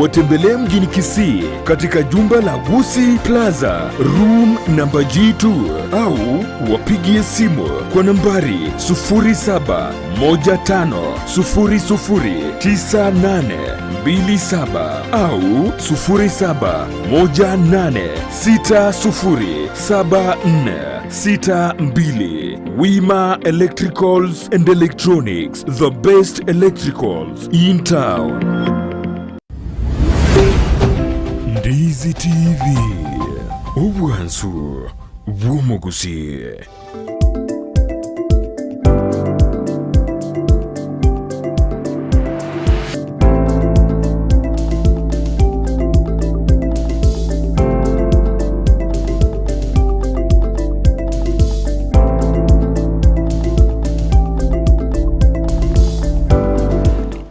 Watembelee mjini Kisii katika jumba la Gusii Plaza room namba G2 au wapigie simu kwa nambari 0715009827 au 0718607462. Wima Electricals and Electronics, the best electricals in town. Ndizi TV, obwansu bw'omogusii.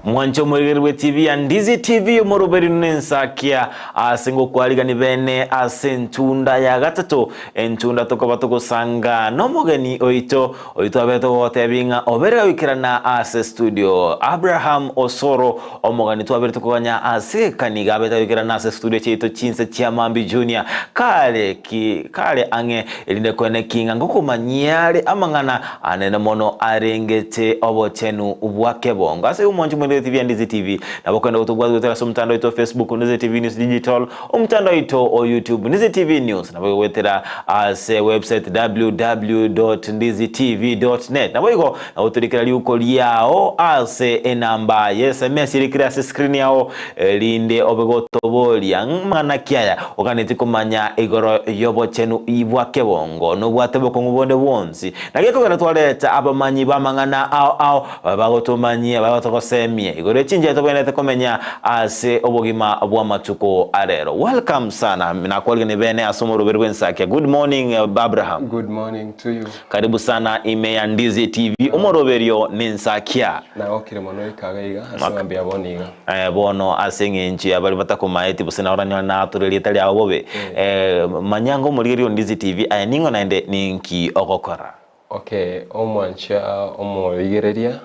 Mwanche omorigereria bwe TV ya Ndizi TV omoroberi nensakia ase ngokwarigani bene ase entunda ya gatato entunda tokoba togosanga nomogeni oito Oyio twabete gogotebia ng'a obere goikerana ase studio. Abraham Osoro, omogani twaberete koganya ase ekaniga abete goikerana ase studio chiaito chinse chia Mambi Junior kare ki kare ang'e erinde koene ki ng'a ngokomanyia are amang'ana anene mono arengete obochenu bwa kebongo. Ase igo mwanche mwendereti bia Ndizi TV nabo okogenda gotobwata goetera ase omotandao oito o Facebook Ndizi TV News Digital, omotandao oito o YouTube Ndizi TV News. Naboigo goetera ase website www.ndizitv.net. Naboigo nabo torikera riuko riao ase enamba ye SMS erikire ase screen yao erinde obe gotoboria ng'amang'ana ki aya oganetie komanya igoro y'obochenu bwa kebongo nobwate bokong'u bonde bwonsi. Naki ekogera twareta abamanyi b'amang'ana ao ao babe bagotomanyia babe batogosemia igoro ye chinchera tobwenerete komenya ase obogima bw'amatuko a rero. Welcome sana nakwariganie bene ase omoroberi bw'ensakia. Good morning Abraham. Good morning to you. Karibu sana ime ya Ndizi TV omoroberio nensakia. Nagokire mono ika iga iga ase ng'a mbuya bono iga. Eh, bono ase eng'encho ya baria batakomaeti gose nawe oranyore natore erieta riabo bobe, eh, manya ng'a omorigereria o Ndizi TV aye ning'o naende ninki ogokora. Okay, omwancha omorigereria,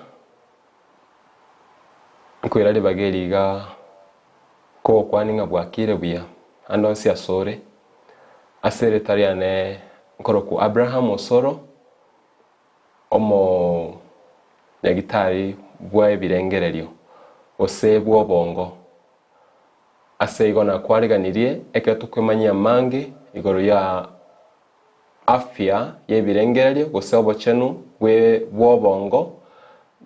nkoira ribaga eri iga kogokwania ng'a bwakire buya ande onsi asore, ase erieta riane nkorokwa Abraham Osoro, omonyagitari bwa ebirengererio gose bw'obongo. Ase igo nakwariganirie ekero tokwemanyia amange igoro ya Afya y'ebirengererio gose obochenu bw'obongo,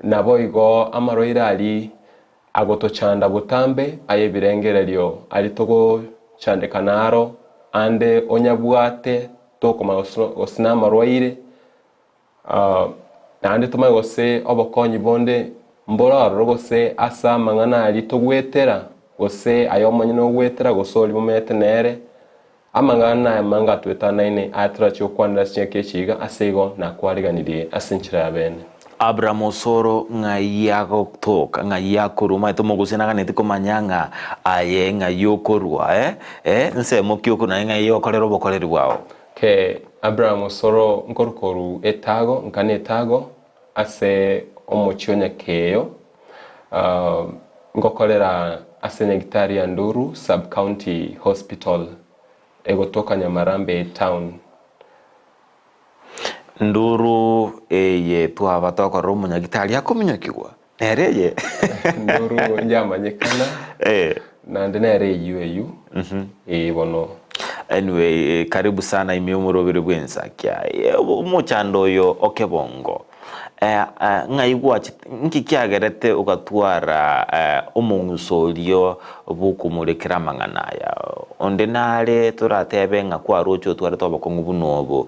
naboigo amarwaire aria agotochanda botambe ay'ebirengererio aria togochandeka naro, ande onyabwate tokomanya gose namarwaire, naende tomanye gose obokonyi bonde mbore ororo gose ase amang'ana aria togwetera, gose aye omonyene ogwetera gose oria momanyete nere. Amang'ana aya amange atwetanaine aya torachie gokwanera ase chingaki echi iga, ase igo nakwariganirie ase enchera ya bene. Abraham Osoro ng'ai agotoka, ng'ai akorwa, omanyete omogusia naganeti komanya ng'a aye ng'ai okorwa eh, eh, nsemo ki okorwa naye ng'ai okorera obokoreri bwao. Okay, Abraham Osoro nkorwa korwa Etago, nkane Etago, ase omochie o Nyakeyo, Ngokorera ase nyagitari ya Nduru Sub County Hospital egotoka Nyamarambe Town. Nduru eye twaba tokorora omonyagitari akominyokigwa nere eye. Nduru njamanyekana naende nere eyio eyio ee bono. Anyway karibu sana ime omoroberi bwensakia omochando oyo okebongo. Ng'ai gwachete, nki kiagerete ogatwara omong'uso oria bw'okomorekera amang'ana aya? Onde nare toratebe ng'a kwaroche otwarete obokong'u buna obo,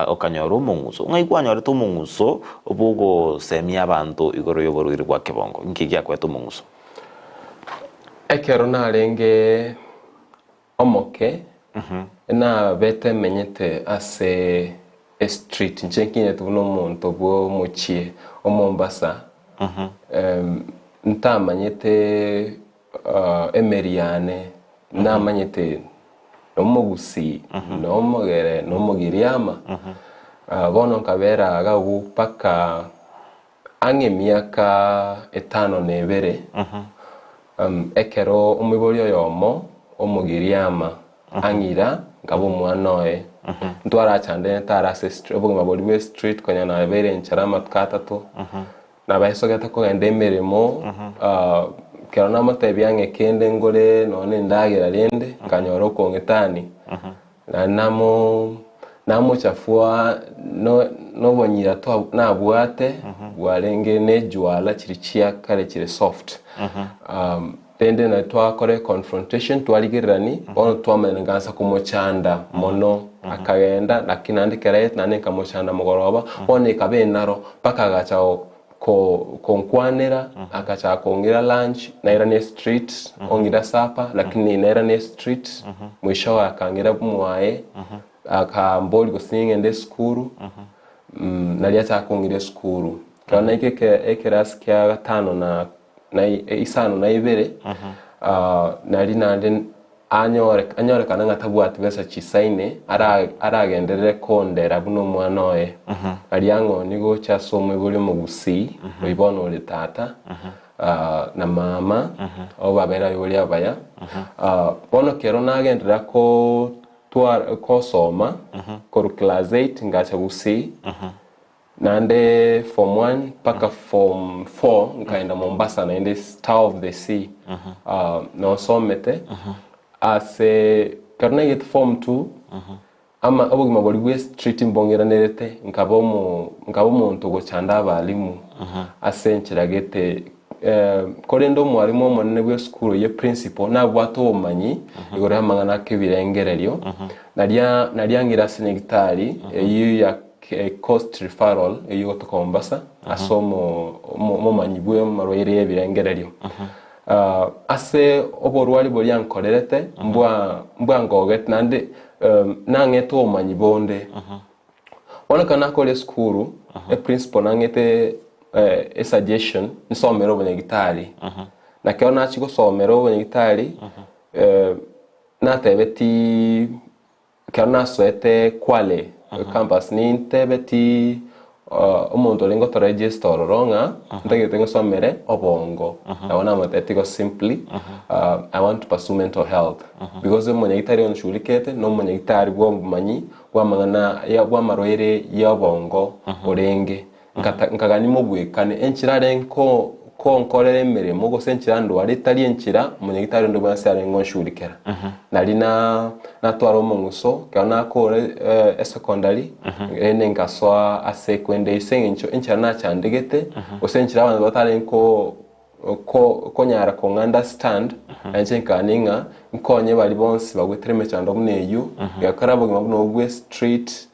okanyora omong'uso. Ng'ai kwanyorete omong'uso bw'ogosemia abanto igoro y'oborwaire bwa kebongo? Nki giakoete omong'uso? Ekero narenge Omoke, nabete menyete ase estreet, inche nkinyete buna omonto bw'omochie o Mombasa, ntamanyete emeri yane, namanyete nomogusii, nomogere, nomogiriama, bono nkabera iga agwo mpaka ang'e emiaka etano na ebere. Ekero omoibori oyomo omogiriama ang'ira nkaba omwana oye, ntwarachandanete are ase estre obogima boria bwa estreet konya nabeire enchara amatuko atato, nabesogete kogenda emeremo ekero namotebia ng'a kende ngore nonye na endagera rende, nkanyora okong'etania. Naende namo namochafua no nobonyira twa nabwate bwarenge ne ejuala chiria chia kare chire soft. Rende nari twakora econfrontation twarigererani bono twamanya ngansa komochanda mono akagenda lakini naende ekero aete naende nkamochanda mogoroba bono ekaba enaro mpaka agacha ko konkwanera agachaka kong'ira lunch nairane street ong'ira supper lakini nairane street mwishowe akang'ira mwaye akamboria gose ning'ende esukuru naria achaka kong'ira esukuru ekero naika eke ekerasi kia gatano na na isano na ibere nari naende Anyore, anyorekane ng'a tabwati besa chisaine, ara, aragenderere kondera buna omwana oye. Aria ang'o gocha ase omoibori omogusii, oyio bono ore tata, ah, na mama, abo babeire abaibori abaya. Ah, bono kero nagenderera ko twara kosoma, korwa class eight ngacha gusii, Naende form one mpaka form four nkaenda Mombasa naende Star of the Sea nosomete ase ekero naigete form two ama obogima boria bwa estreet mbong'iranerete nkaba omo nkaba omonto ogochanda abalimu ase enchera gete korende omwalimu omonene bwa esukuru eyio eprinciple nabwate obomanyi igoro y'amang'ana ake ebirengererio naria naria ang'ire ase nyagetari eyio ya Coast Referral eyio egotoka Mombasa ase omo omomanyi bwe amarwaire y'ebirengererio. Ase oborwari boria ankorerete mbwa mbwangogete naende nang'ete obomanyi bonde. Bono ekero nakore esukuru, eprinciple nang'ete esuggestion nsomere obonyagitari. Na ekero nachia gosomera obonyagitari, natebeti Ekero nasoete Kwale campus nintebeti omonto orenge otoregista ororo ng'a ntagete ngosomere obongo. Nabo namotebeti igo simply I want to pursue mental health because omonyagitari onshughulikete na omonyagitari bwa obomanyi bwa amang'ana ya bwa amarwaire ya obongo orenge. Nkata nkagania mobwekane enchera arenge ko konkorera emeremo gose enchera ndware etari enchera omonyagitari onde bwensi arenge gonshughulikera. Nari na natwara omong'uso ekero nakora esecondary rende nkasoa ase ekwende ase eng'encho enchera nachandegete gose enchera abanto batarenge ko ko konyara kong understand nainche nkagania ng'a nkonye baria bonsi bagwetire emechando buna eyio, gekora obogima buna obwo bwe street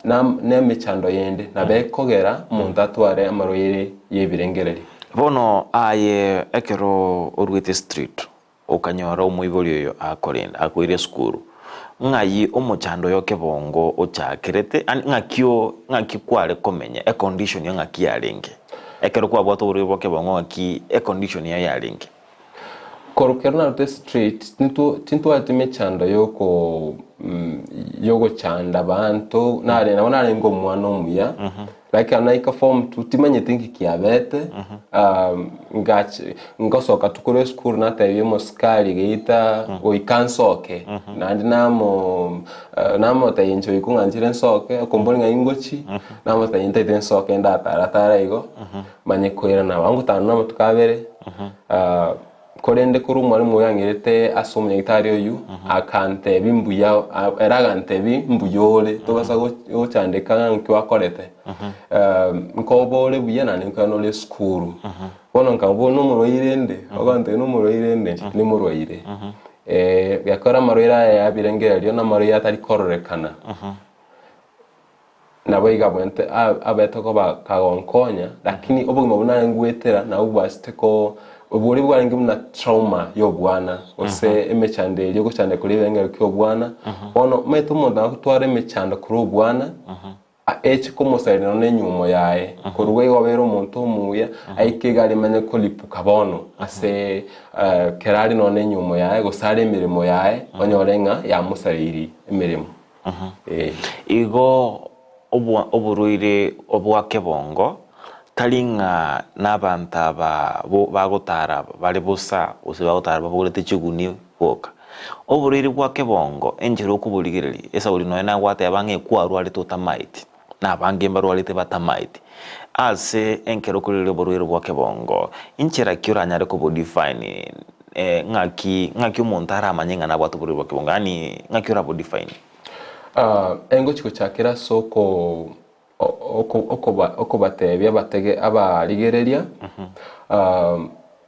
na na emechando yende nabo ekogera omonto atware amarwaire ya ebirengererio. Bono aye ekero oruete street Okanyora omoibori oyo akorenda, akoira esukuru, ng'ai omochando oyo kebongo ochakerete, yaani ng'aki o ng'aki kware komenya, econdition yago ng'aki yarenge? Ekero kwabwate oborwaire bwa kebongo ng'aki econdition yago yarenge? Korwa kero narute street, tintwo tintwati mechando yoko yogochanda abanto, nare nabo narenge omwana omuya, Like ekero naika form two timanyeti nki kiabete ngachi ngosoka tu korwa esukuru natebia omosikari geita goika nsoke naende namo namotebia inche goika ong'anchire nsoke okombori ng'ai ngochi namotebia ntaete nsoke ndatara tara igo manye koirana nabo ngotara na amatuko abere Korende korwa omwalimu oyo ang'irete ase omonyagitari oyio, akantebia mbuya, ere agantebia mbuya ore, tobasa gochandeka ng'a nki gwakorete. Nkoba ore buya naende nkoyana ore esukuru. Bono nkaboa nomorwaire inde, ogantebia nomorwaire inde, inche tindimorwaire. Gekogera amarwaire aya ya ebirengererio namarwaire atari kororekana. Naboigo abwenerete abete koba kagonkonya, lakini obogima buna narenge goetera nabwo bwachete ko oboria bwarenge buna trauma ya obwana gose emechando eria ogochanda koria ebirengererio kia obwana. Bono omanyete omonto agotwara emechando korwa obwana, eche komosaria nonya na enywomo yaye, korwa igo obeire omonto omuya, aike iga arimanye kolipuka bono ase kero are nonya na enywomo yaye gose are emeremo yaye, onyore ng'a yamosareirie emeremo. Igo oborwaire bwa kebongo Tari ng'a nabanto aba bo bagotara bare bosa, gose bagotara babogorete chiguni boka. Oborwaire bwa kebongo, enchera okoborigereria, esauri nonya nagwateba ng'a ekwarwarete otamaeti, na abange mbarwarete batamaeti. Ase enkero okorigereria oborwaire bwa kebongo, inchera ki oranyare kobodefine ng'aki ng'aki omonto aramanye ng'a nabwate oborwaire bwa kebongo, yaani ng'aki orabodefine? Engochi gochakera ase oko okobatebia batege abarigereria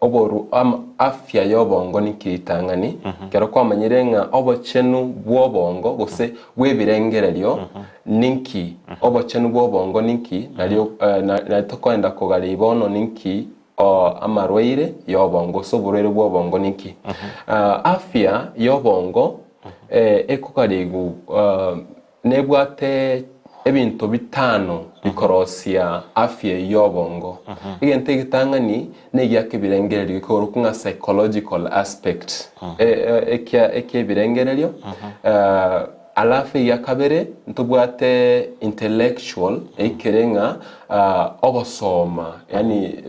oboru afya y'obongo ninki ritang'ani, ekero kwamanyire ng'a obochenu bw'obongo gose bw'ebirengererio ninki, obochenu bw'obongo ninki nario nario tokoenda kogaria bono ninki amarwaire y'obongo gose oborwaire bw'obongo ninki. Afya y'obongo ekogarigu Nebwate ebinto bitano bikorosia afya eyio y'obongo. Egento egetang'ani negia kebirengererio gekorokwa ng'a psychological aspect ekia eki'ebirengererio. Alafu egia kabere ntobwate intellectual eikere ng'a ogosoma yaani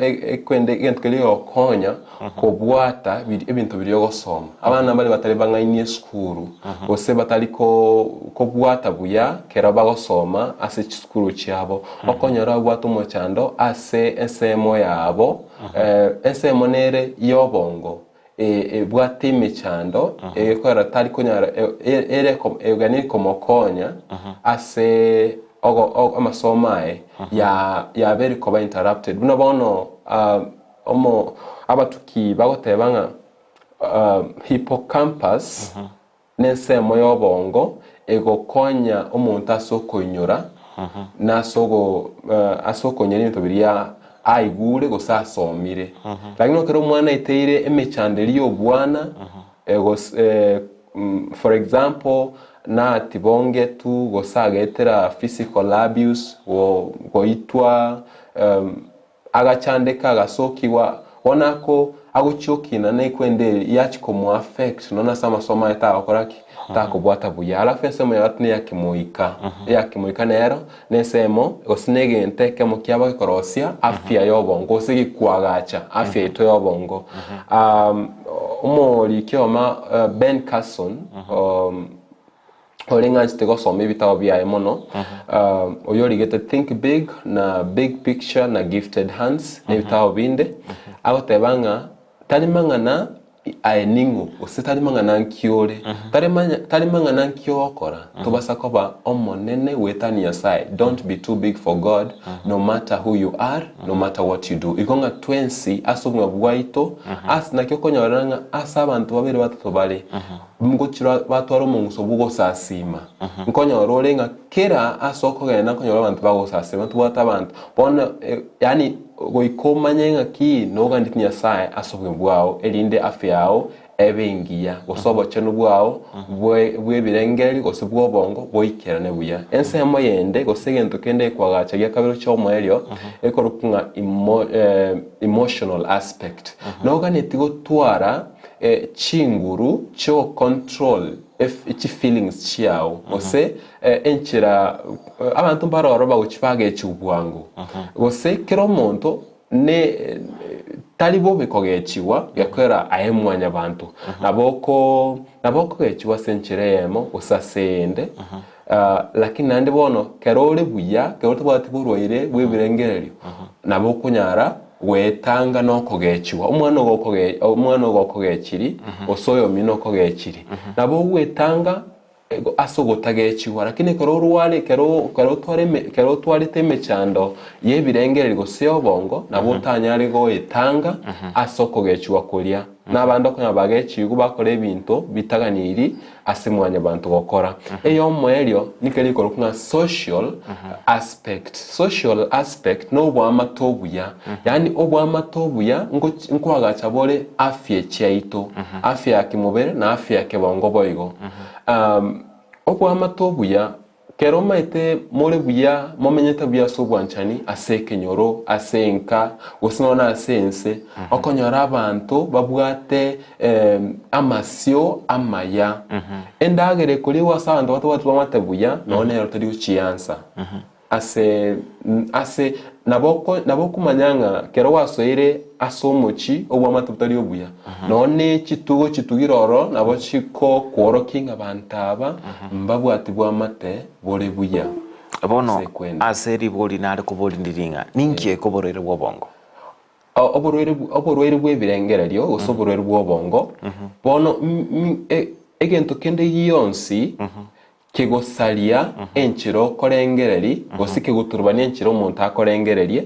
ekwende egento keria kegokonya kobwata ebinto biria ogosoma. Abana baria batari bang'aini esukuru, gose batari kobwata buya kero bagosoma ase chisukuru chiabo, okonyora babwate omochando ase ensemo yabo, ensemo nere y'obongo ebwate emechando egekogera tari konyara ere yaani ekomokonya ase amasomo aye yabeire koba interrupted. Buna bono Omo abatuki bagoteba ng'a hippocampus nensemo y'obongo egokonya omonto ase okoinyora na ase ogo ase okonyora ebinto biria aigure gose asomire. Lakini ekero omwana aiteire emechando eria y'obwana gose for example natibongetu gose agetera physical abuse goitwa Agachandeka, agasokigwa, bono ako agochia okina nekwende eri yachia komo affect nonya ase amasomo aye tagokora ki? Takobwata buya. Alafu ensemo ya gatato neya kemoika, eya kemoika nero nensemo gose negento ekemo kiabo gekorosia afya ya obongo gose gekwagacha afya yaito ya obongo. Omoriki oyomo Ben Carson ore ng'anchete gosoma ebitabo biaye mono, oyio origete Think Big na Big Picture na Gifted Hands na ebitabo binde, agoteba ng'a tari mang'ana aye ning'o gose tari mang'ana nki ore, tari manya tari mang'ana nki ogokora, tobasa koba omonene goetania Nyasaye, don't be too big for God no matter who you are, no matter what you do. Igo ng'a twensi ase obogima bwaito, ase naki okonyorera ng'a ase abanto babere batato bare, Ngochira batware omong'uso bw'ogosasiima. Nkonyora ore ng'a kera ase okogenda nkonyora abanto bagosasiima, ntobwate abanto. Bono yaani goika omanye ng'aki nogandeti Nyasaye ase obogima bwao erinde afya yao ebe engiya, gose obochenu bwao bwe bw'ebirengererio gose bw'obongo boikerane buya. Ensemo yende gose egento kende gekoagacha gia kabere chia omoerio ekorokwa ng'a emo emotional aspect. Noganeti gotwara chinguru chiogocontrol chifeelings chiao gose enchera abanto mbare ororo bagochia bagechigwa bwango gose kera omonto ne tari bobe kogechigwa gekoera aye mwanyabanto nabo oko nabo okogechigwa ase enchera eyemo gose ase eyende lakini naende bono kero ore buya kero otabwati borwaire bwa ebirengererio nabo okonyara Gwetanga nokogechigwa, omwana ogokoge omwana ogokogechiri, gose oyomino okogechiri. Nabo ogwetanga ase ogotagechigwa, lakini ekero orware ekero ekero otware eme ekero otwarete emechando y'ebirengererio gose y'obongo, nabo otanyare goetanga ase okogechigwa koria. Na abande okonyora bagechigwe bakora ebinto bitaganiri ase mwanyabanto gokora. Ey'omoerio nigo erikorokwa ng'a social aspect. Social aspect noboamate obuya, yaani oboamate obuya ngochi nkoagacha bore afya chiaito, afya ya kimobere na afya ya kebongo boigo. Oboamate obuya Kera omaete more buya, momenyete buya ase obwanchani, ase ekenyoro, ase enka, gose nonya na ase ense, okonyora abanto babwate amasio amaya. Endagera ekoriegwa ase abanto batabwati bamate buya, nonya nero teri gochiansa ase ase. Nabo oko nabo okomanya ng'a kero gwasoire ase omochie obwamate botari obuya, nonye ne chitugo chitugire ororo nabo chikokworokia ng'a abanto aba mbabwati bwamate bore buya Bono ase ekwenda. ase ribori nare koboria ndiri ng'a ninki eke oborwaire bw'obongo? O- Oborwaire bw- oborwaire bw'ebirengererio gose oborwaire bw'obongo, bono m- m- e- egento kende gionsi Kegosaria enchera okorengereria, gose kegoturubania enchera omonto akorengereria,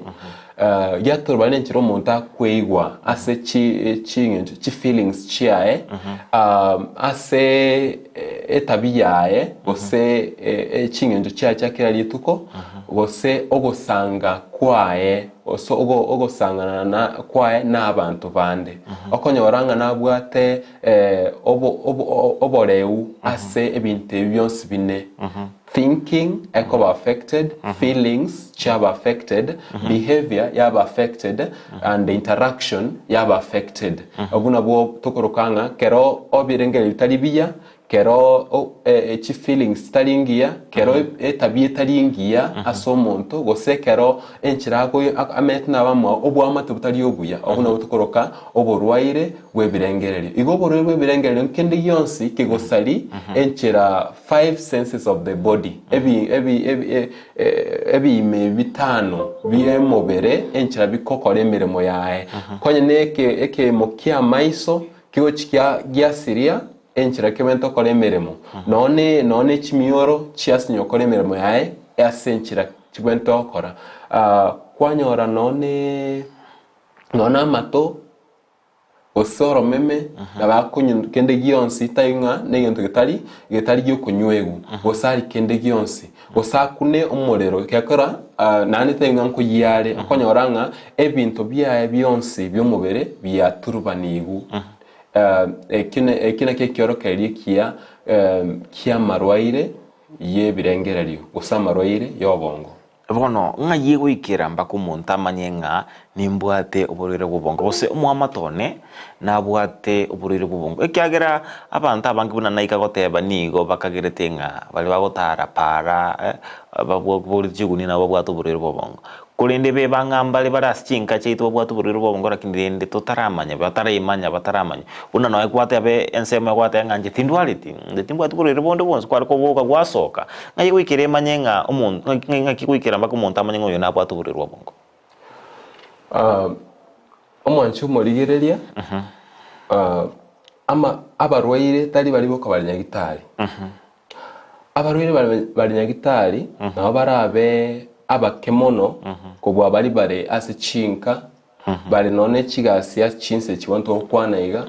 giaturubania enchera omonto akweigwa ase chi ching'encho chi feelings chiaye, ase etabia yaye, gose ching'encho chiaye chia kera rituko, gose ogosanga kwaye, gose ogosang'ana na kwaye na abanto bande. Okonyora ng'a nabwate oboreu ase ebinto ebi bionsi bine, thinking ekoba affected, feelings chiaba affected, behaviour yaba affected and interaction yaba affected. Obwo nabwo tokoroka ng'a kero obirengererio bitari biya, kero chi feelings chitari ngiya, kero etabia etari engiya ase omonto, gose ekero enchera amenyete nabamwabo oboamate botari obuya, obwo nabwo tokoroka oborwaire bw'ebirengererio. Igo oborwaire bw'ebirengererio nkende gionsi kegosari enchera five senses of the body, ebi ebi ebi e- e- ebiime bitano bi'emobere enchera bikokora emeremo yaye. Konye na eke ekeimo ki'amaiso kegochi kia giasiria enchera kemente okora emeremo, nonye nonye ne chimioro chiasinywa gokora emeremo yaye ase enchera chibwenerete gokora. Kwanyora nonye nonye amato gose oromeme nabo akonywa kende gionsi tari ng'a negento getari getari giokonyuegwa, gose arie kende gionsi, gose akune omorero gekora naende tari ng'a nkoyia are, okonyora ng'a ebinto biaye bionsi bi'omobere biaturubanigwe. Ekio ekio nakio ekiorokererio ekiya ki'amarwaire y'ebirengererio gose amarwaire y'obongo. Bono ng'ai egoikera mpaka omonto amanye ng'a nimbwate oborwaire bw'obongo, gose omoamate one nabwate oborwaire bw'obongo? Ekiagera abanto abange buna naika goteba nigo bakagerete ng'a baria bagotara para babwa chigunia nabo babwate oborwaire bw'obongo. Korende beba ng'a mbare bare ase chinka chiaito babwate oborwaire bw'obongo lakini rende totaramanya, bataraimanya, bataramanya. Buna nonya gwateba ensemo egwateba ng'a inche tindwareti, inche timbwati borwaire bonde bwonsi, kware koboka gwasoka, ng'ai goikera emanye ng'a omonto ng'ai ng'aki goikera mpaka omonto amanye ng'a oyo nabwate oborwaire bw'obongo. Omwanchi omorigereria, ama abarwaire tari baria boka bare nyagitari. Abarwaire bare bare nyagitari nabo barabe abake mono kobua baria bare ase chinka, bare nonya ne chigasi ase chinse echi bono togokwana iga,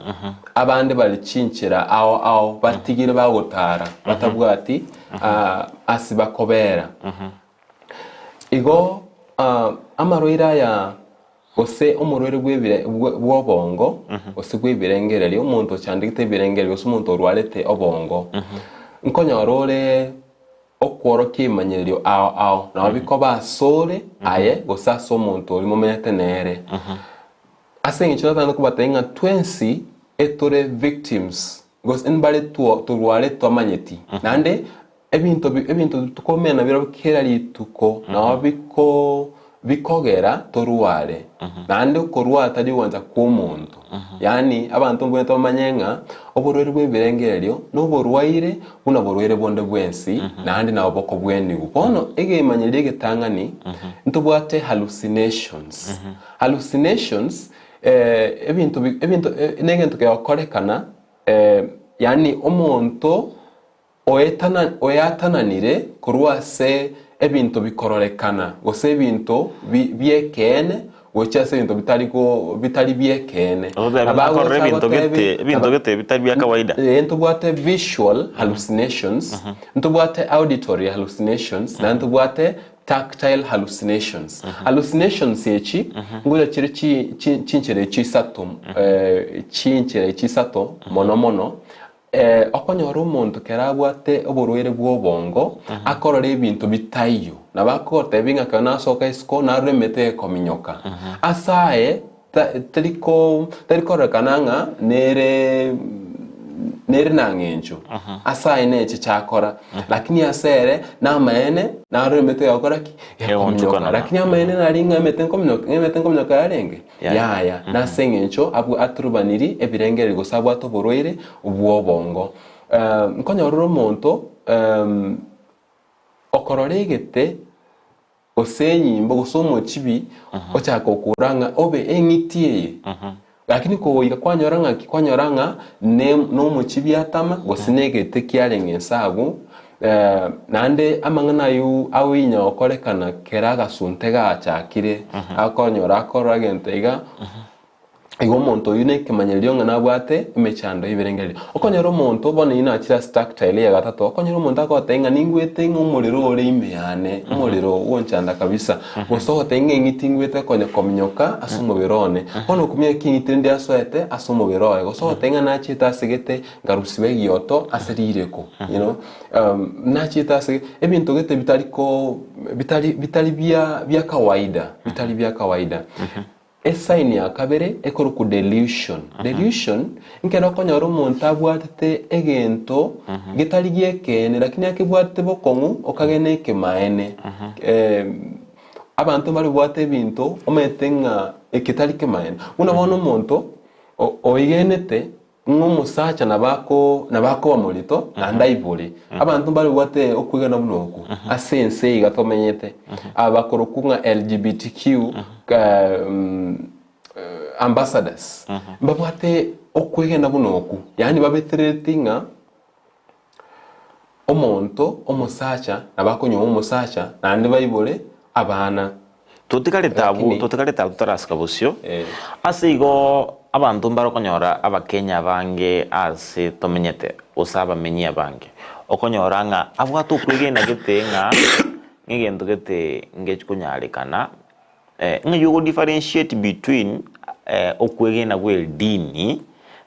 abande bare chinchera ao ao batigire bagotara batabwati ase bakobera. Igo amarwaire aya gose omorwaire bw'ebire bw'obongo gose bw'ebirengererio, omonto ochandegete ebirengererio gose omonto orwarete obongo, nkonyora ore okworokia ebimanyererio ao ao, nabo bikoba asore aye gose ase omonto oria momenyete nere. Ase eng'encho natang'ani kobatebia ng'a twensi etore victims gose mbare torware twamanyeti, naende Ebinto bi ebinto tokomena birobio kera rituko nabo biko bikogera torware, naende okorwara tari ogwancha kw'omonto. Yaani abanto mbwenerete bamanye ng'a oborwaire bwa ebirengererio na oborwaire buna borwaire bonde bwensi naende nabo bokobwenigwa. Bono egemanyererio egetang'ani ntobwate hallucinations. Hallucinations ebinto bi ebinto na egento kegokorekana yaani omonto Oetana oeatananire korwa ase ebinto bikororekana, gose ebinto bi bi'ekeene, gochia ase ebinto bitari go bitari bi'ekeene. Ogotebi Nabo ng'a akorora agocha ebinto agotebi gete, ebinto aba gete bitari bia kawaida. eh, ntobwate visual hallucinations, ntobwate auditory hallucinations, naende ntobwate tactile hallucinations. Hallucinations echi ngocha chire chi chi chinchera echi isato chinchera echi isato mono mono. Okonyora omonto kero abwate oborwaire bw'obongo akorora ebinto bitaiyo, nabo akogotebi ng'a ekero nasoka isiko narora emete ekominyoka. Ase aye ta tari ko tari kororekana ng'a nere nere na ng'encho ase aye neche chakora lakini ase ere namaene naro emete egokora ki? Gekominyoka Egoonchokana. lakini amaene nari ng'a emete nkominyoka ng'a emete nkominyoka yarenge? Yaya. Yaya nase eng'encho abwo aturubaniri ebirengererio gose abwate oborwaire bw'obongo. Nkonyorora omonto okorora egete gose enyimbo gose omochibi ochaka gokura ng'a obe eng'iti eye. Lakini kogoika kwanyora ng'aki? Kwanyora ng'a ne nomochibi atama gose negete kiarenge inse agwo, naende amang'ana ayio agoinya gokorekana kera agasunte gachakire, akonyora akorora egento iga. Igo omonto oyio nekemanyererio ng'a nabwate emechando y'ebirengererio. Okonyora omonto, bono eyio nachire ase tactile eya gatato, okonyora omonto agoteba ng'a ningwete ng'a omorero ore ime yane, omorero ogonchanda kabisa, gose ogoteba ng'a eng'iti ngwete konya kominyoka ase omobere one. Bono okumia ki eng'iti rende yasoete ase omobere oye, gose ogoteba ng'a nachiete ase gete nkarusiwa egioto ase rireko, you know, nachiete ase ebinto gete bitari ko bitari bitari bia bia kawaida, bitari bia kawaida. Esign ya kabere ekorokwa delusion. Delusion nkero okonyora omonto abwatete egento getari gi'ekeene lakini akebwatete bokong'u okagena ekemaene. Abanto mbaribwate ebinto omanyete ng'a eke tari kemaene. Buna bono omonto oigenete Ng'a omosacha nabo ako nabo akoba morito naende aibore. Abanto mbaribwate okwegena buna okwo ase ense iga tomenyete. Aba bakorokwa ng'a LGBTQ ambassadors mbabwate okwegena buna okwo, yaani babeterereti ng'a omonto omosacha nabo akonywa omosacha naende baibore abana. Totigarete abwo, Lakini- totigarete abwo totarasika bosio. Eh. Ase igo abanto mbare okonyora Abakenya abange ase tomenyete, gose abamenyi abange, okonyora ng'a abwate okwegena gete ng'a ng'egento gete ngechi konyarekana, ng'a you go differentiate between okwegena bwa edini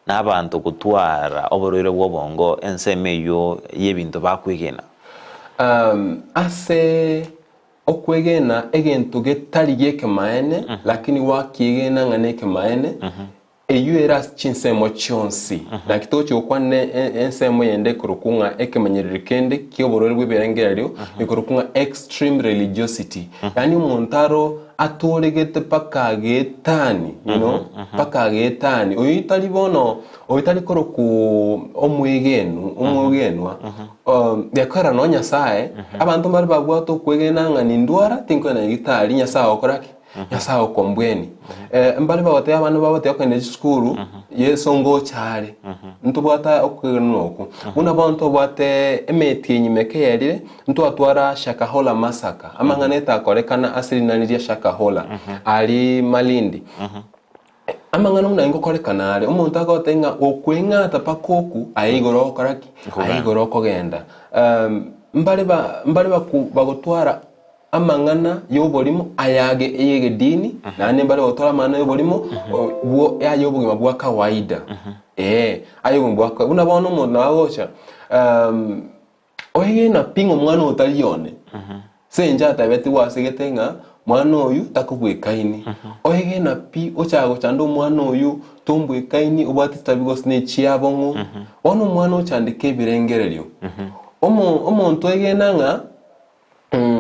na abanto gotwara oborwaire bwa obongo ensemo eywo y'ebinto bakwegena. Ase Okwegena egento getari gi'ekemaene, lakini gwakiegena ng'a nekemaene, eyio ere ase chinsemo chionsi. Naki togochia gokwana ensemo yende ekorokwa ng'a ekemanyererio kende ki'oborwaire bw'ebirengererio, ekorokwa ng'a extreme religiosity. Yaani omonto aro atoregete mpaka agetani, you know, mpaka agetani. Oyio tari bono, oyio tari korokwa omwegenu, omwegenwa, Gekogera nonya Nyasae, abanto mbare babwate okwegena ng'a nindwara, tinkoenda nyagetari, Nyasae agokora ki? Nyasae agokombwenia. Mbare bagotebia abana babo tibakogenda chisukuru, Yeso ngocha are. Ntobwate okwegena okwo. Buna bono ntobwate emetienyi meke eyerire, ntwatwara Shakahola Massacre, amang'ana etakorekana ase rinani ria Shakahola, aria Malindi. Amang'ana buna ingokorekana are, omonto agoteba ng'a okweng'ata mpaka oku, aye igoro ogokora ki? Aye igoro okogenda. Mbare ba mbare baku bagotwara amang'ana y'oborimo ayage ey'egedini, naende mbare bagotwara amang'ana y'oborimo bwo aye obogima bwa kawaida, eh, aye obogima bwa kawaida. Buna bono omonto nabo agocha Oegena pi ng'a omwana oyo tari one? Ase engencho atebetigwe asegete ng'a mwana oyu takobwekaini. Oegena pi ochaka gochanda omwana oyu tombwekaini obwate chitabi gose ne chiabong'u. Bono omwana ochandeka ebirengererio. Omo omonto oegena ng'a